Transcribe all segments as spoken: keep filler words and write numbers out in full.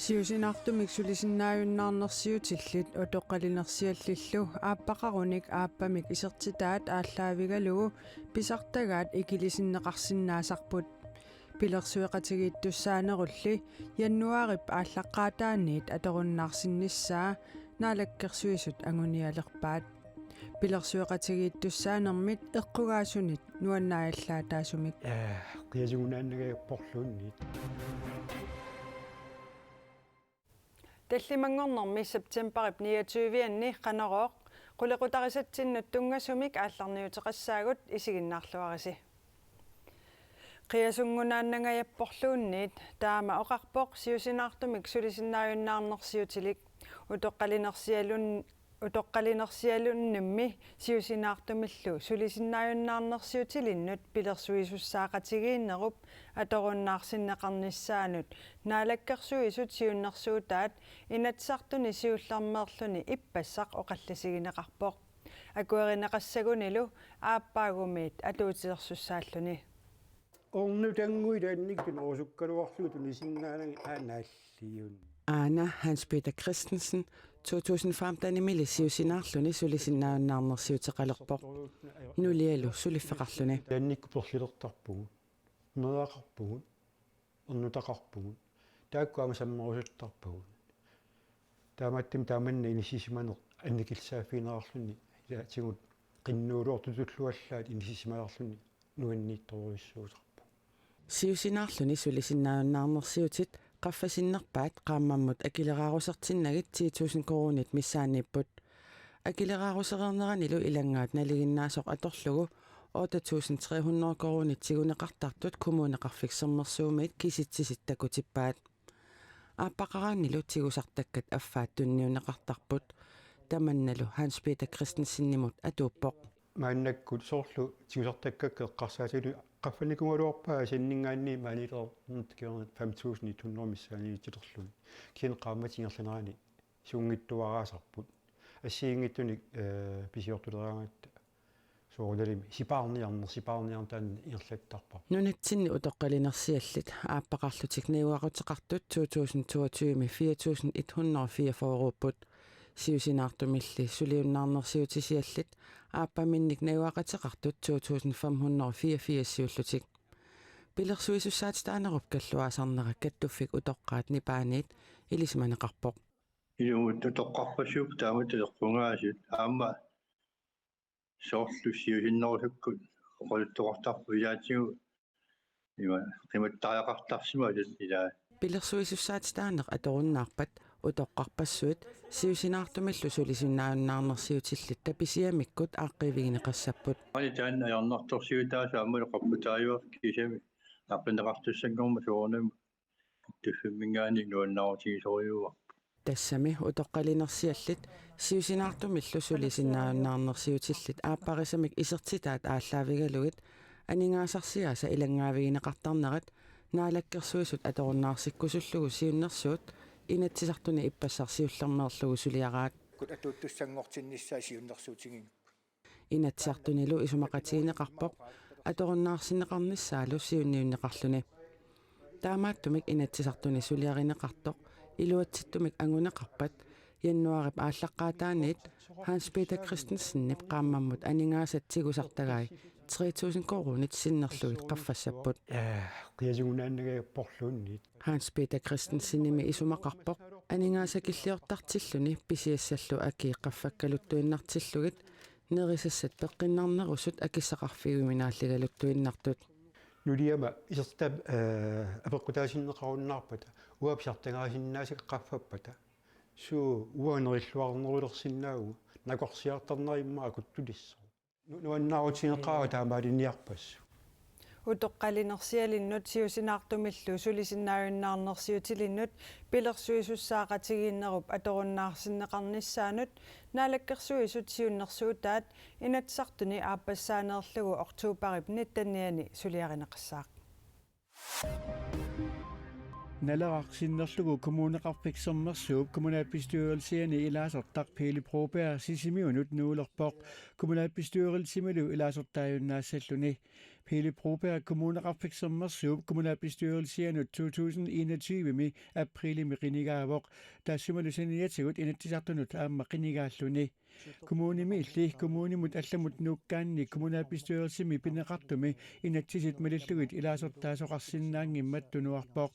Siusinaartumik sulisinnaajunnaarnersiutillit utoqqalinersiallillu aappaqarunik aappamik isertitaat aallaavigalugu pisartagaat ikilisinneqarsinnaasarput. Pilersueqatigiittussaanerulli januaarip aallaqqaataaniit atorunnaarsinnissaa Naalakkersuisut angunialerpaat. Pilersueqatigiittussaanermit eqqugaasunit nuannaajallaataasumik. Ee, qiasugunaannangajapporluunniit. Tallimanngornermi septembarip niogtyve-anni Qanorooq qulequtarisatsinnut tunngasumik aallarniuteqassaagut, isiginnaarluarisi. Qiasunngunaannangajapporluunniit, taama oqarpoq siusinaartumik sulisinnaajunnaarnersiutilik. Utoqqalinersialun-, utoqqalinersialunnimmi siusinaartumillu sulisinnaajunnaarnersiutilinnut pilersuisussaaqatigiinnerup atorunnaarsinneqarnissaanut Naalakkersuisut siunnersuutaat Inatsisartuni siullermeerluni ippassaq oqallisigineqarpoq. Akuerineqassagunilu aappaagumiit atuutsilersussaalluni. Ornutannguit anniktunerusukkaluarlugu tunisinngaanagit aanaalliun. Aana Hans Peter Christensen, to tusind femten-imili siusinaarluni sulisinnaajunnaarnersiuteqalerpoq. Nulialu suliffeqarluni. Annikkut perlilertarpugut, meeraqarpugut, ernutaqarpugut. Taakku aamma sammerusuttarpagut. Taamaattumik taamanna inissisimaneq annikillisaaffigineqarluni ilaatigut qinnuuluortutullu allaat inissisimalerluni nuanniittorujussuusarpoq. Siusinaarluni sulisinnaajunnaarnersiutit qaffasinnerpaat qaammammut akileraarusertinnagit ti tusind koruunit missaanniipput. Akileraarusereerneranilu ilanngaat nalinginnaasoq atorlugu otte tusind tre hundrede koruunit tiguneqartartut Kommuneqarfik Sermersuumiit kisitsisit takutippaat. Aappaqaraannilu tigusartakkat affaat tunniunneqartarput. Tamannalu Hans Peter Christensenimut atuuppoq. Maannakkut soorlu tigusartakkakka eqqarsaatigalugu qaffanikuugaluarpaa asanninngaanniit maaniileernermut takiornit fem tusind et hundrede missaaniitilerlugit. Kisianni qaammatit ingerlanerani suunngitsuaraasarput. Assigiinngitsunik, ee, pisiortuleraangatta soorunalimi sipaarniarneq, sipaarniarneq taanna ingerlattarparput. Nunatsinni utoqqalinersiallit aappaqarlutik najugaqateqartut to tusind toogtyve-mi fire tusind et hundrede fireogfyrre-upput. Siusinaartumilli suliunnaarnersiutisiallit aappaminnik najugaqateqartut to tusind fem hundrede fireogfirs-iullutik. Pilersuisussaatitaanerup kalluaasarnera Kattuffik Utoqqaat nipaaniit ilisimaneqarpoq. Ilumut utoqqarpassuupput taamatut eqqugaasut, aamma soorlu siusinnerusukkut oqaluttuartarput ilaatigut ima qimattariaqartarsimasut ilaa. Pilersuisussaatitaaneq atorunnaarpat utoqqarpassuit siusinaartumillu sulisinnaajunnaarnersiutillit tapisiamikkut aaqqiivigineqassapput. Ani taanna ajornartorsiutaasut aammalu qapputaajuartut, kisianni aaqqineqartussanngormat soorunami Kattuffimingaanniit nuannaarutigisorujussuuarput. Tassami utoqqalinersiallit siusinaartumillu sulisinnaajunnaarnersiutillit aapparisamik isertitaat aallaavigalugit aningaasarsiaasa ilanngaavigineqartarnerat Naalakkersuisut atorunnaarsikkusullugu siunnersuut Inatsisartuni ippassaq siullermeerlugu suliaraat. Kut atuuttussanngortinnissaa siunnersuutiginngikkut. Inatsisartunilu isumaqatigineqarpoq atorunnaarsinneqarnissaalu siunniunneqarluni. Taamaattumik Inatsisartuni suliarineqartoq iluatsittumik anguneqarpat januaarip aallaqqaataaniit Hans Peter Christensenip qaammammut aningaasat tigusartagai tre tusind koruunit sinnerlugit qaffassapput. Ee, qiasugunaannangajapporluunniit. Hans Peter Christensenimi isumaqarpoq aningaasakilliortartilluni pisiassallu akii qaffakkaluttuinnartillugit nerisassat peqqinnarnerusut akissaqarfiujuminaalligaluttuinnartut. Nuliama isertitap, ee, apeqqutaasinneqarunnaarpata, uanga pisartagaasinnaasakka qaffappata. Suu, uanga nerilluarnerulersinnaavugut, nakorsiartarnera immaqa akuttulissaaq. Nu-, nuannaarutigeqaara taamaaliniarpassuit. Utoqqalinersialinnut siusinaartumillu sulisinnaajunnaarnersiutilinnut pilersuisussaaqatigiinnerup atorunnaarsinneqarnissaanut Naalakkersuisut siunnersuutaat Inatsisartuni aappassaaneerlugu oktobarip nitten-iani suliarineqassaaq. Naleraq sinnerlugu Kommuneqarfik Sermersuup kommunalbestyrelsiani ilaasortaq Pele Broberg Sisimiunut nuulerpoq kommunalbestyrelsimilu ilaasortaajunnaassallugu. Pele Broberg Kommuneqarfik Sermersuup kommunalbestyrelsianut to tusind enogtyve-mi aprilimi qinigaavoq. Taassumalu saniatigut Inatsisartunut aamma qinigaalluni. Kommunimiilli kommunimut allamut nuukkaanni kommunalbestyrelsimi pineqartumi inatsisit malillugit ilaasortaasoqarsinnaanngimmat tunuarpoq.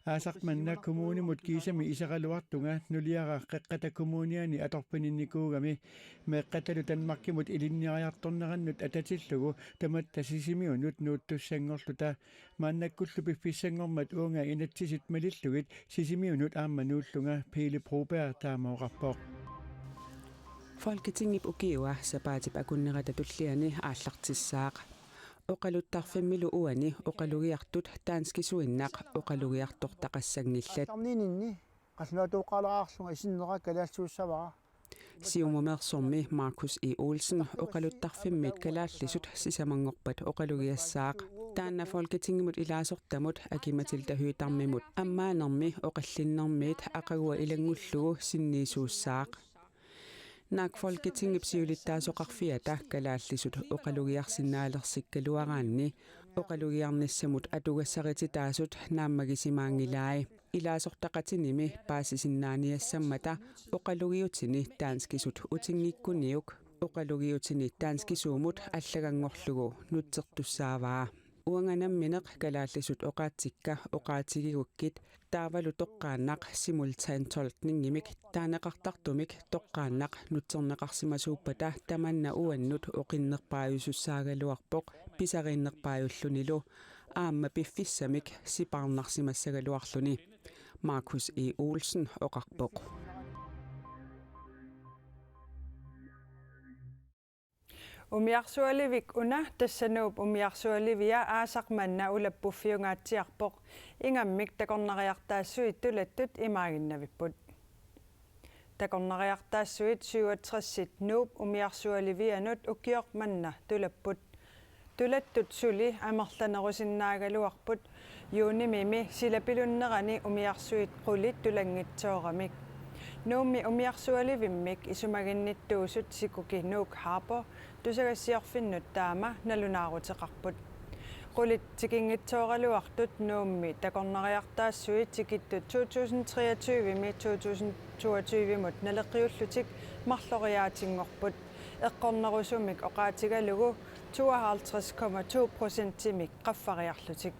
Aasaq manna kommunimut kiisami iseraluartunga nuliara Qeqqata Kommuniani atorfininnikuugami. Meeqqatalu Danmarkimut ilinniariartornerannut atatillugu tamatta Sisimiunut nuuttussanngorluta. Maannakkullu piffissanngormat uunga inatsisit malillugit Sisimiunut aamma nuullunga, Pele Broberg taama oqarpoq. Folketingip ukiua sapaatip akunnerata tulliani aallartissaaq. Oqaluttarfimmilu uani oqalugiartut danskisuinnaq oqalugiartortaqassanngillat. Tarniininni qallunaatooqqaalaarlunga isinnera kalaallisuussavara. Siumumeersormi Markus E. Olsen oqaluttarfimmit kalaallisut sisamanngorpat oqalugiassaaq. Taanna Folketingimut ilaasortamut Aki-Matilda Høegh-Damimut ammaanermi oqallinnermiit aqagua ilanngullugu sinniisuussaaq. Naak Folketingip siulittaasoqarfiata kalaallisut oqalugiarsinnaalersikkaluaraanni oqalugiarnissamut atugassarititaasut naammagisimaanngilai. Ilaasortaqatinimi paasisinnaaniassammata oqalugiutini danskisut utinngikkuniuk oqalugiutini danskisuumut allaganngorlugu nutsertussaavaa. Uanga nammineq kalaallisut oqaatsikka oqaatigigukkit taavalu toqqaannaq simultantolkningimik taaneqartartumik toqqaannaq nutserneqarsimasuuppata tamanna uannut oqinnerpaajusussaagaluarpoq pisariinnerpaajullunilu aamma piffissamik sipaarnarsimassagaluarluni, Markus E. Olsen oqarpoq. Umiarsualivik una, tassa Nuup umiarsualivia aasaq manna ulappuffiungaatsiarpoq, ingammik takornariartaassuit tulattut imaaginnavipput. Takornariartaassuit syvogtres Nuup umiarsualivianut ukioq manna tulapput. Tulattut suli amerlanerusinnaagaluarput, juunimimi silapilunnerani umiarsuit qulit tulanngitsooramik. Nuummi umiarsualivimmik isumaginnittuusut Sikuki Nuuk Harbour tusagassiorfinnut taama nalunaaruteqarput. Qulit tikinngitsooraluartut Nuummi takornariartaassuit tikittut to tusind treogtyve-mi to tusind toogtyve-mut naleqqiullutik marloriaatinngorput, eqqornerusumik oqaatigalugu tooghalvtreds komma to procentimik qaffariarlutik.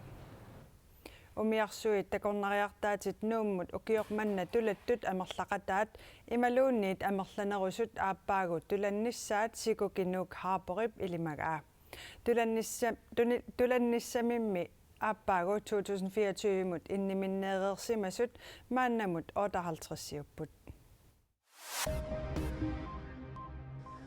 Umiarsuit takornariartaatit Nuummut ukioq manna tulattut amerlaqataat imaluunniit amerlanerusut aappaagu tulannissaat Sikuki Nuuk Harbourip ilimagaa. Tulannissa-, tuni-, tulannissamimmi aappaagu to tusind fireogtyve-mut inniminneereersimasut maannamut otteoghalvtreds-iupput.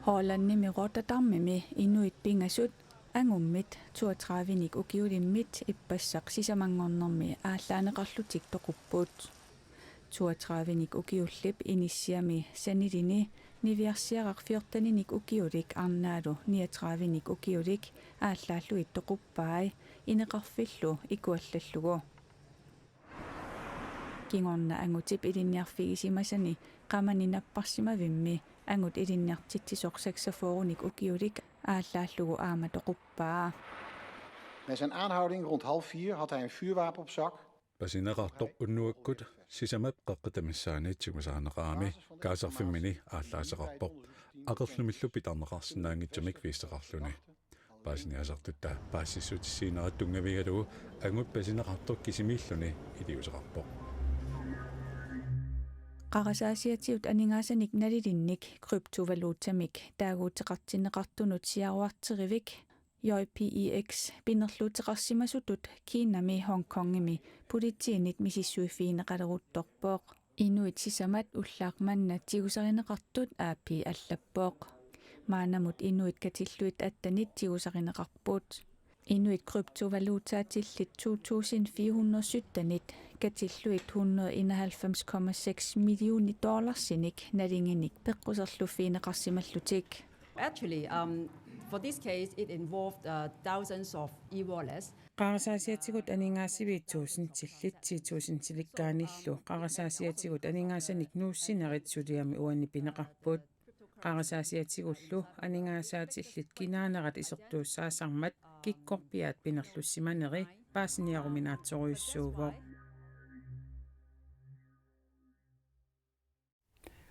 Hollandimi Rotterdamimi inuit pingasut angummit toogtredive-nik ukiulimmit ippassaq sisamanngornermi aallaaneqarlutik toqupput. Toogtredive-nik ukiullip inissiami sanilini niviarsiaraq fjorten-inik ukiulik arnaalu niogtredive-nik ukiulik aallaallugit toquppai ineqarfillu ikuallallugu. Kingorna angutip ilinniarfigisimasani qamani napparsimavimmi angut ilinniartitsisoq seksogfyrre-nik ukiulik aallaallugu aamma toquppaa. Bij zijn aanhouding rond half vier had hij een vuurwapen op zak. Pasineqartoq unnuakkut sisamat qeqqata missaani tigusarineqarami kaasarfimmini aallaaseqarpoq. Aqerlumillu pitarneqarsinnaanngitsumik viisteqarluni. Paasiniaasartutta paasissutissiinera tunngavigalugu angut pasineqartoq kisimiilluni iliuuseqarpoq. Qarasaasiatigut aningaasanik nalilinnik kryptovalutamik taaguuteqartinneqartunut siaruarterivik J P E X pinerluuteqarsimasutut Kinami Hongkongimi politiinit misissuiffigineqaleruttorpoq. Inuit sisamat ullaaq manna tigusarineqartut A P allappoq. Maannamut inuit katillugit attenit tigusarineqarput. Inuit kryptovalutaatillit to tusind fire hundrede syttenit katillugit hundrede enoghalvfems komma seks millioner dollarsinik nalinginik peqquserluffigineqarsimallutik. Actually, um, for this case, it involved uh, thousands of e-wallets. Qarasaasiatigut aningaasiviit tuusintillit ti tuusintilikkaanillu qarasaasiatigut aningaasanik nuussinerit suliami uani pineqarput. Qarasaasiatigullu aningaasaatillit kinaanerat isertuussaasarmat kikkorpiaat pinerlussimaneri paasiniaruminaatsorujussuuvoq.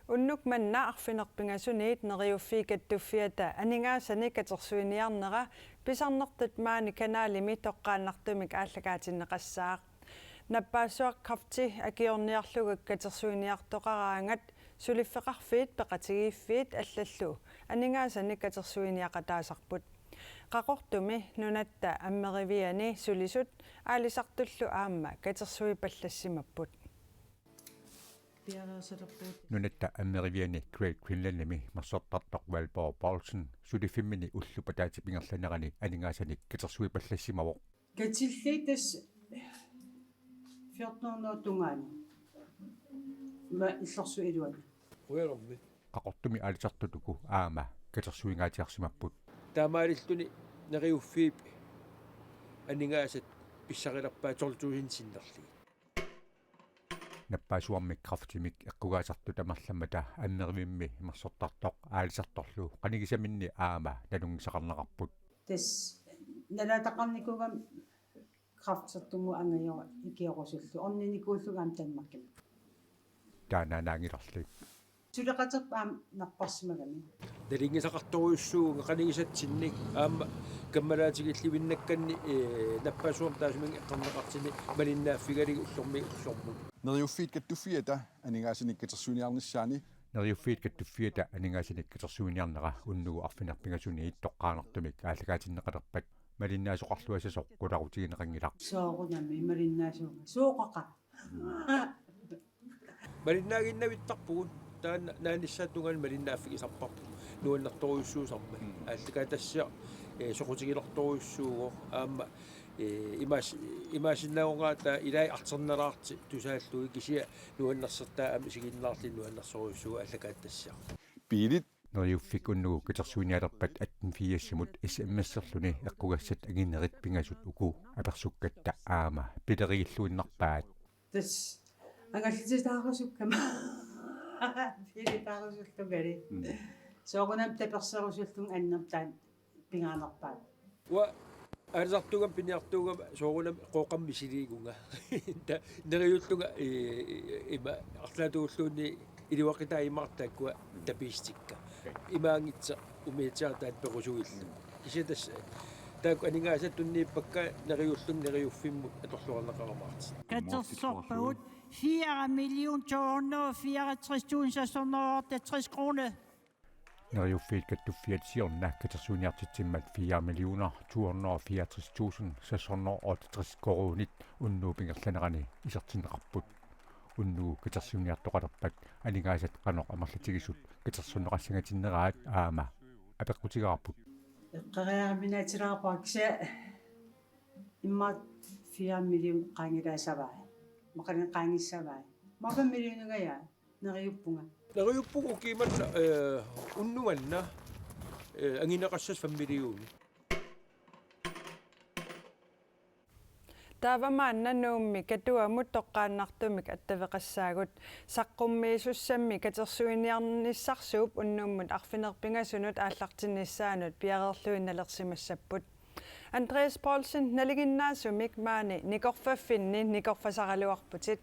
Unnuk manna arfineq-pingasuniit Neriuffiit Kattuffiata aningaasanik katersuiniarnera pisarnertut maani kanalimi toqqaannartumik aallakaatinneqassaaq. Nappaassuaq kræfti akiorniarlugu katersuiniartoqaraangat suliffeqarfiit, peqatigiiffiit allallu aningaasanik katersuiniaqataasarput. Qaqortumi nunatta ammeriviani sulisut aalisartullu aamma katersuipallassimapput. Nunatta ammeriviani Great Greenlandimi mersortartoq Valborg Poulsen suliffimmini ullut ataatsip ingerlanerani aningaasanik katersuipallassimavoq. Katillit tassa fjorten hundrede tungaanut. Ima illorsuit iluanni. Qujanarmi. Qaqortumi aalisartut uku aamma katersuingaatsiarsimapput. Taamaalilluni Neriuffiip aningaasat pissarilerpaat tolv tusind sinnerlugit. Nappaassuarmi kræftimik eqqugaasartut tamarlummata ammerivimmi mersortartoq aalisartorlu qanigisaminni aamma nalunngisaqarneqarput. Tassa nalaataqarnikuugama kræftertungu angajora ikiorusullugu, orninikuullugu aamma Danmarkimi. Taannaanngilarli. Suleqaterput aamma napparsimagami. Nalunngisaqartorujussuuvunga qanigisatsinnik aamma kammalaatigilluinnakkanni, ee, nappaassuarmi taassuminnga eqqarneqartuni malinnaaffigalugit ullormiit ullormut. Neriuffiit Kattuffiata aningaasanik katersuiniarnissaani. Neriuffiit Kattuffiata aningaasanik katersuiniarnera unnugu arfineq-pingasuniit toqqaannartumik aallakaatinneqalerpat malinnaasoqarluassasoq qularutigineqanngilaq. Soorunami malinnaasuunga. Sooqaqa. Malinnaaginnavittarpugut. Taanna naanissaata tungaanut malinnaaffigisarparput nuannertorujussuusarmat. Mm. Aallakaatitassiaq, ee, soqutiginartorujussuuvoq aamma, ee, imaas-, imaassinnaavoq taava ilai artornalaartut tusaallugit, kisianni nuannersortaa aamma isiginnaarluni nuannersorujussuuvoq aallakaatitassiaq. Biilit. Neriuffik unnugu katersuinialerpat atten firsimut S M S-erluni eqqugassat anginerit pingasut uku apersukkatta aamma pilerigilluinnarpaat. Tassa angallatitaarusukkama. Biilitaarusullungali. Mm. Soorunami taperserusullunga annermik taanna pingaanerpaat. Uanga aalisartuugama piniartuugama soorunami Qooqami misiliigunga. Ta-, neriullunga, ee, ima arlaatigut ulluni iluaqutaa imaartut taakkua tapiissutikka. Imaanngitsoq umiatsiaq taanna perusuillu. Kisianni tassa taakku aningaasat tunniuppakka neriullunga neriuffimmut atorluarneqarumaartut. Katersorpagut fire million to hundrede og fireogtres tusind seks hundrede og otteogtres kroner. Neriuffiit Kattuffiat siorna katersuiniartitsimmat fire millioner to hundrede og fireogtres tusind seks hundrede og otteogtres koruunit unnuup ingerlanerani isertinneqarput. Unnugu katersuiniartoqalerpat aningaasat qanoq amerlatigisut katersorneqassangatinneraat aamma apeqqutigaarput. Eqqoriarminaatilaarpara kisianni immaqa fire million qaangilaasavai. Maqanin qaangissavai. Maqa millioningajaa. Neriuppunga. Neriuppunga ukiumut, eh, unnuk manna, eh, angineqassasoq fem millionit. Taava maanna Nuummi Katuamut toqqaannartumik attaveqassaagut. Saqqummiisussammi katersuiniarnissarsuup unnummut arfineq-pingasunut aallartinnissaanut piareerluinnalersimassapput. Andreas Poulsen, nalinginnaasumik maani nikorfaffinni nikorfasaraluarputit.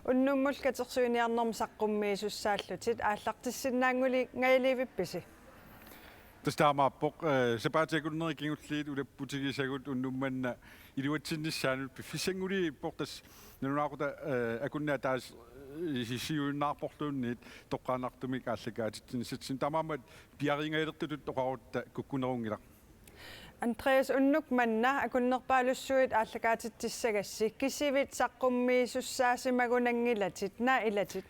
Unnummut katersuiniarnermut saqqummiisussaallutit aallartissinnaanngilingajalivippisi? Tassa taamaappoq, eh, sapaatip akunneri kingulliit ulapputigisagut unnuk manna iluatsinnissaanut piffissanngulerpoq, tassa nalunaaqutaq, eh, akunneq ataaseq, eh, si-, siuinnaarporluunniit toqqaannartumik aallakaatitsinissatsinnik, taamaammat piareeringajalertutut oqarutta kukkunerunngilaq. Andreas, unnuk manna akunnerpaalussuit aallakaatitsissagassi, kisivit saqqummiisussaasimagunanngilatit, naak ilatit?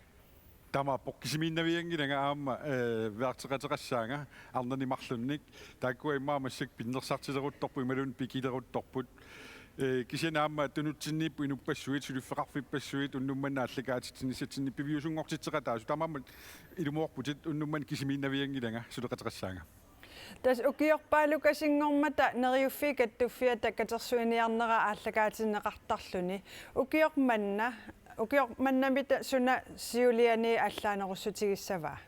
Taamaappoq, kisimiinnavianngilanga aamma, eh, værtseqateqassaanga arnani marlunnik. Taakkua immaqa massakkut pinnersartileruttorput imaluunniit pikileruttorput. Eh, kisianni aamma tunutsinniipput inuppassuit, suliffeqarfippassuit, unnuk manna aallakaatitsinissatsinnik piviusunngortitseqataasut. Taamaammat ilumoorputit, unnuk manna kisimiinnavianngilanga suleqateqassaanga. Tassa ukiorpaalukasinngormata Neriuffiit Kattuffiata katersuiniarnera aallakaatinneqartarluni. Ukioq manna, ukioq mannamita suna siuliani allaanerussutigissavaa?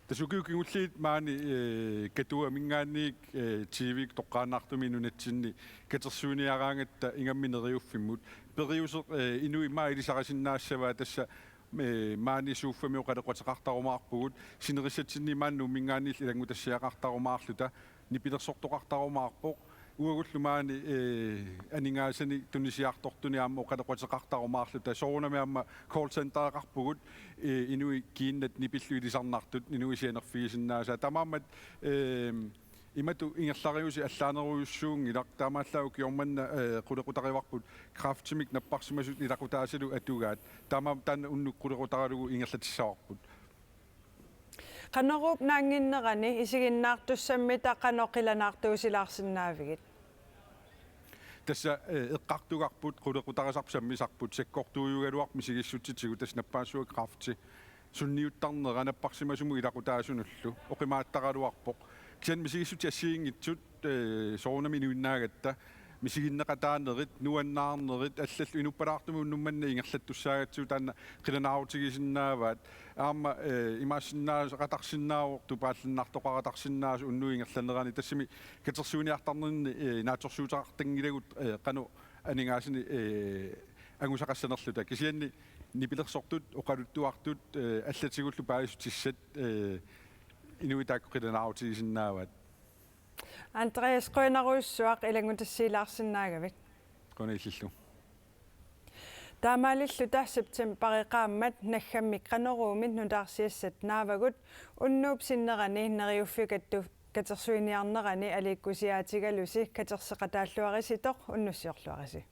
Tassa ukiut kingulliit maani, eh, Katuaminngaanniit, eh, T V-kkut toqqaannartumik nunatsinni katersuiniaraangatta ingammik Neriuffimmut. Periuseq, eh, inuit maani ilisarisinnaassavaat tassa, eh, maani suuffami oqaloqateqartarumaarpugut. Sinerissatsinni maani Nuumminngaanniillu ilanngutassiaqartarumaarluta. Nipilersortoqartarumaarpoq. Uagullu maani, eh, aningaasanik tunisiartortunik aamma oqaloqateqartarumaarluta. Soorunami aamma call centereqarpugut, eh, inuit kiinnat nipillu ilisarnartut, inuit sianerfigisinnaasaat. Taamaammat, eh, imatut ingerlariusi allaanerujussuunngilaq, taamaallaat ukioq manna, eh, qulequtarivarput kræftimik napparsimasut ilaqutaasalu atugaat. Taamaammat taanna unnuk qulequtaralugu ingerlatissavarput. Qanoruup naannginnerani isiginnaartussammita qanoq qilanaartuusilaarsinnaavigit? Tassa, eh, eqqartugarput, qulequtarisarput sammisarput, sakkortuujugaluarpoq misigissutsitigut, tassa nappaassuaq kræfti. Sunniuttarnera napparsimasumut ilaqutaasunullu oqimaattaraluarpoq. Kisianni misigissutsit assigiinngitsut, eh, soorunami inuinnaagatta, misiginneqataanerit, nuannaarnerit, allallu inuppalaartumik unnuk manna ingerlattussaagatsigu taanna qilanaarutigisinnaavaat. Aamma, eh, imaassinnaaqatarsinnaavoq tupaallannartoqaratarsinnaasoq unnuk ingerlanerani, tassami katersuiniartarnerni, eh, naatsorsuuteqartanngilagut, eh, qanoq aningaasanik, eh, angusaqassanerluta. Kisianni nipilersortut, oqaluttuartut, eh, allatigullu paasissutissat, eh, inuit taakku qilanaarutigisinnaavaat. Andreas, qujanarujussuaq ilanngutassiilaarsinnaagavit. Qujanaq illillu. Taamaalilluta septembarip qaammat naggammik Qanoruumi nutaarsiassat naavagut unnuup sinnerani Neriuffikatut katersuiniarnerani aliikkusiaatigalusi katerseqataalluarisitoq, unnussiorluarisi.